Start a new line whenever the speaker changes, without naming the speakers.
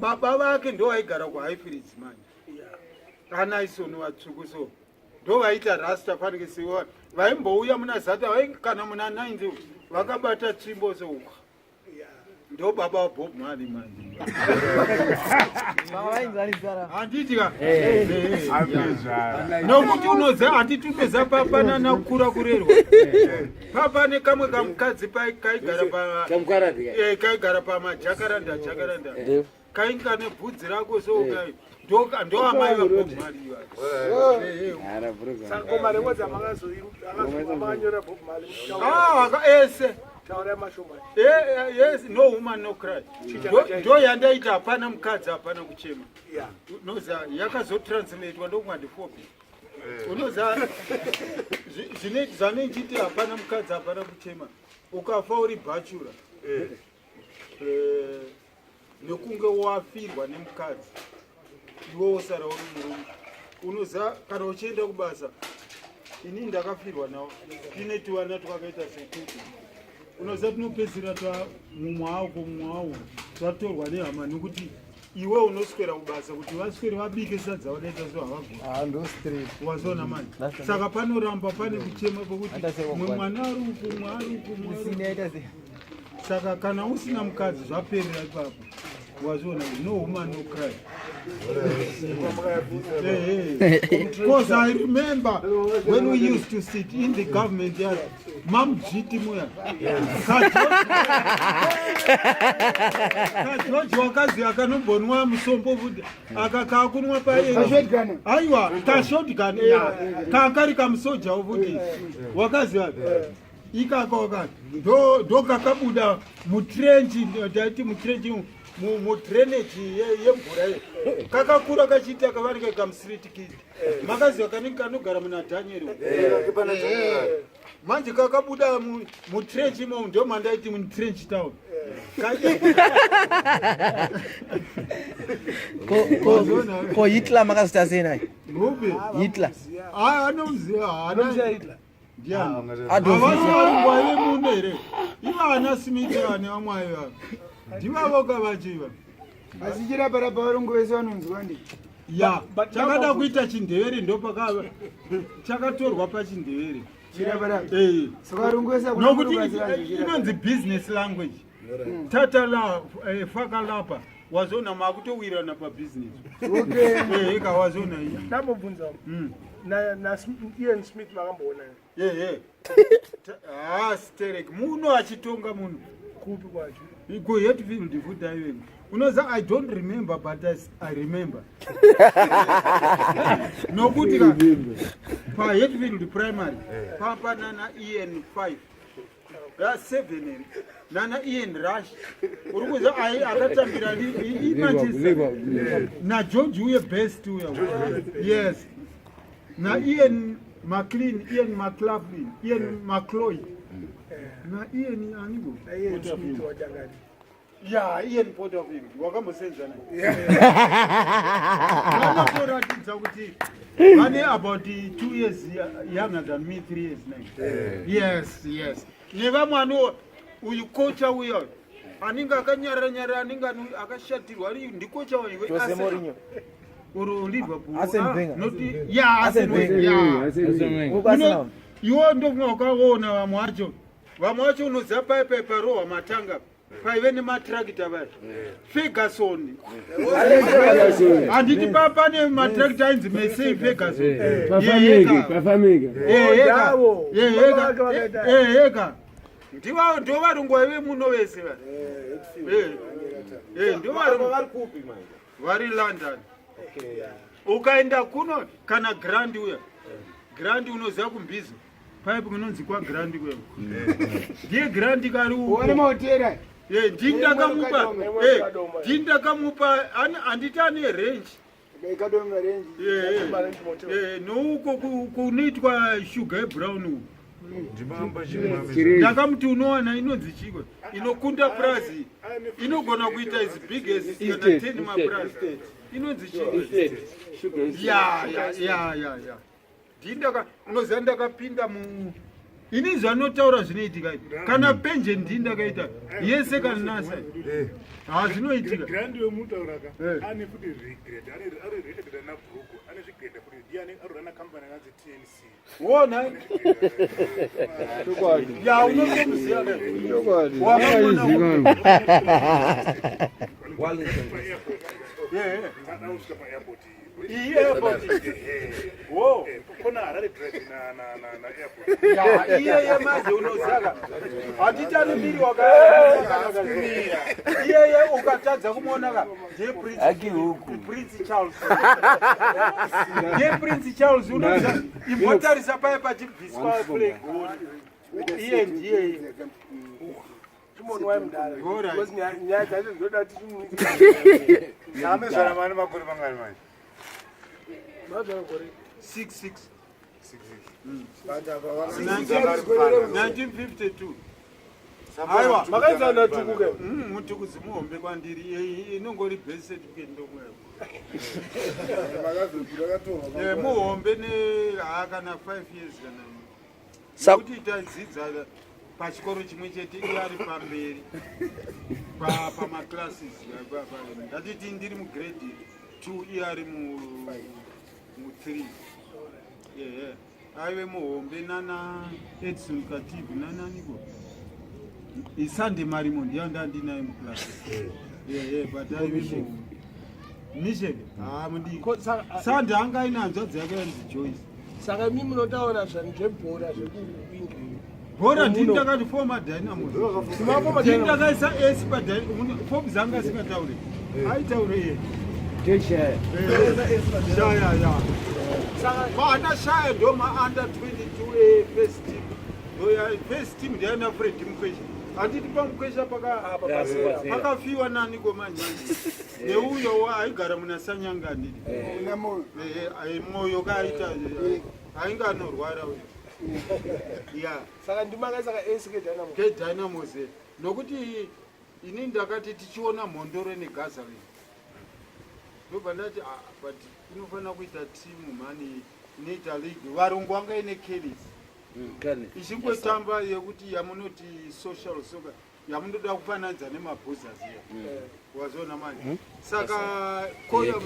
Baba vake ndo vaigara kuHighfields manje. Ana Ison vatsvuku so ndo vaita rasta fanike siwa vaimbouya muna zata vai kana muna 90 vakabata tsvimbo so uka. Ndo baba Bob Marley manje. Handiti ka? Eh, eh, eh. Nokuti unoziva handiti unoziva papanana kukura kurerwa. Papa nekamwe kamukadzi kaigara pa eh, kaigara pamajakaranda jakaranda eh. kainga nebvudzi rako so eh. kai ndo amai vaBob Marley ah, ese yes, no woman no cry. Ndo yandaita hapana mukadzi hapana kuchema. Noza yakazotranslatewa ndokunga ndifobi. Eh. Unoza zvine zvanenjiti hapana mukadzi hapana kuchema. Ukafa uri bhachura. Eh. Eh, nekunge wafirwa nemukadzi iwe wosara uri murume unoza kana uchienda kubasa ini ndakafirwa nawo tine tuvana twakaita sekuti unoziva tinopedzisira twa mumwe awo mumwe awo twatorwa nehama nekuti iwe unoswera kubasa kuti vaswere vabike sadza vakaita so havagoniwazoona ah, manje saka panoramba pane kuchema kwekuti mumwe mwana ari uku mumwe ari uku mumwe saka kana usina mukadzi zvaperera ipapo Wazviona no woman no cry. Because I remember when we used to sit in the government yard, Mam Jiti muya. Kageorge wakazi akanombonwa musombo futi akakakunwa pa aiwa kashotgun ya kakari kamusoja futi wakaziva ikako ka ndokakabuda mutrench taiti mutrench mudrainage yemvura iyo kakakura kachiita kavanike kamstreet kid makaziva kanenge kanogara muna daniel manje kakabuda mutrench imo ndo mandaiti mutrench town.
Ko Hitler makazita sei naye? Hitler.
Anomuziva haana. Havasi varungu vaive muno here? Ivo ana Smith vane vamwe aiva. Ndivavo kavachiva.
Asi chiraparapa varungu vese vanonzwa ndi.
Ya, chakada kuita chindevere ndopakava chakatorwa pachindevere.
Chiraparapa. Eh. Saka varungu vese
nokuti inonzi business language. Tata la eh, faka lapa wazona makutowirirana pabusiness.
Okay.
Eh, eka wazona.
Ndambobvunza. Na na Ian Smith makamboona.
Eh eh. Ah, sterek muno achitonga muno.
Kupi kwacho?
Ku Hatfield futi aive. Unoza I don't remember but I, I remember. Nokuti ka pa Hatfield primary papa nana Ian 5 7 here nana Ian Rush uri kuza ai akatambira iManchester na George uye best uya yes na Ian McLean Ian McLaughlin Ian McLeod na Ian aniko
Ian Smith wachangani
ya Ian Porterfield wakambosenza naye vanotoratidza kuti vane about 2 years younger than me 3 years now yes yes nevamwe ano uyu kocha uya anenge akanyarara nyarara anenge akashatirwa ari ndikocha
wayo Jose Mourinho.
or Liverpool.
Arsene
Ah,
Wenger.
not yeah, Arsene Wenger. Yeah.
Uko Arsenal.
Iwo ndofunga wakaona vamwe vacho. Vamwe vacho unoziva pai pai parohwa matanga paive nematrakita vaya. Ferguson. Handiti pa pane matrakita ainzi Massey Ferguson.
Pafamike, pafamike.
Ndavo. Baba vake vakaita.
Eheka. Ndivo ndo varungu vaive muno vese va. Eh, ndo varungu
vari kupi manje?
Vari London. Ukaenda kuno kana Grand uya. Grand unoziva kumbizo. Pipe kunonzi kwa Grand kuya. Ndiye Grand kari uko.
Uone mahotera.
Eh, ndini ndakamupa. Eh, ndini ndakamupa handiti ane range.
Ikadonga range.
Eh, eh, nouko kunoitwa sugar yebrown uku. Ndakamuti unowana inonzi chiko inokunda prazi inogona kuita as big as kana 10 maprazi inonzi chiko ya ya ya ya ya ndindaka unoziva ndakapinda mu Ini zvanotaura zvinoitika kana penje ndii ndakaita yese kana nasa ha zvinoitika.
Grand wemutaura ka ane futi regret ane ari related na Brugo ane zvigreda futi ndiye ane arurana company yakanzi TNC.
Wona. Ya unotomuziva ka. Wakamuona. Yeah.
Anosvika pa airport.
Iyi airport. Wo.
Kona Harare Drive na na na na airport.
Ya iyeye manje unoziva. Hatiti ane miri wakanaka. Iyeye ukatadza kumuona ka ndiye Prince. Prince Charles. Ndiye Prince Charles unoziva. Imbotarisa paya pachibviswa flag. Iye ndiye.
Timoni waimudara.
Alright.
Because nyaya dzacho dzinoda kuti
Amezvara mani makore mangani manje?
mazvara gore.
66.
But apa vaka-
1952. Aiwa.
Makaenzana naTuku ke?
Mutukuzi muhombe kwandiri inongori birth certificate ndomweyo.
Vakazotora
Eh, muhombe ne haa kana 5 years kana kuti tadzidza pachikoro chimwe chete iye ari pamberi pamaclasses ndatiti ndiri mugrade 2 iye ari mu3 ehe aive muhombe nana Edson Katibu nananiko iSunday Marimo ndiyo ndandinaye muclass ehe but aive muhombe Mishek haa mudiki Sunday anga aine hanzvadzi yake yanzi Joyce.
Saka imi munotaura zvanhu zvebhora zvekuingirira.
Bhora ndini ndakati former Dynamos. Ndini ndakaisa S paForbes anga asingataure. Aitaure iye. Shaya ya. Ana Shaya ndo ma under 22 e first team. Ndo ya first team ndiyo na Fred Mukwesha. Handiti paMukwesha pakafiwa nani komanje manje. Neuyo aigara muna Sanyanga handiti.
Moyo.
Moyo kaaita ainge anorwara uyo. Ya.
Saka ndimakaisa ka S keDynamo.
KeDynamos nokuti ini ndakati tichiona Mhondoro neGazarin ndobva ndati ah, but inofanira kuita timu mhani inoita league varungu vanga ine Kellys ichingotamba yekuti yamunoti social soccer yamunoda kufananidza nemaBoozers iya wazoona manje saka koyo.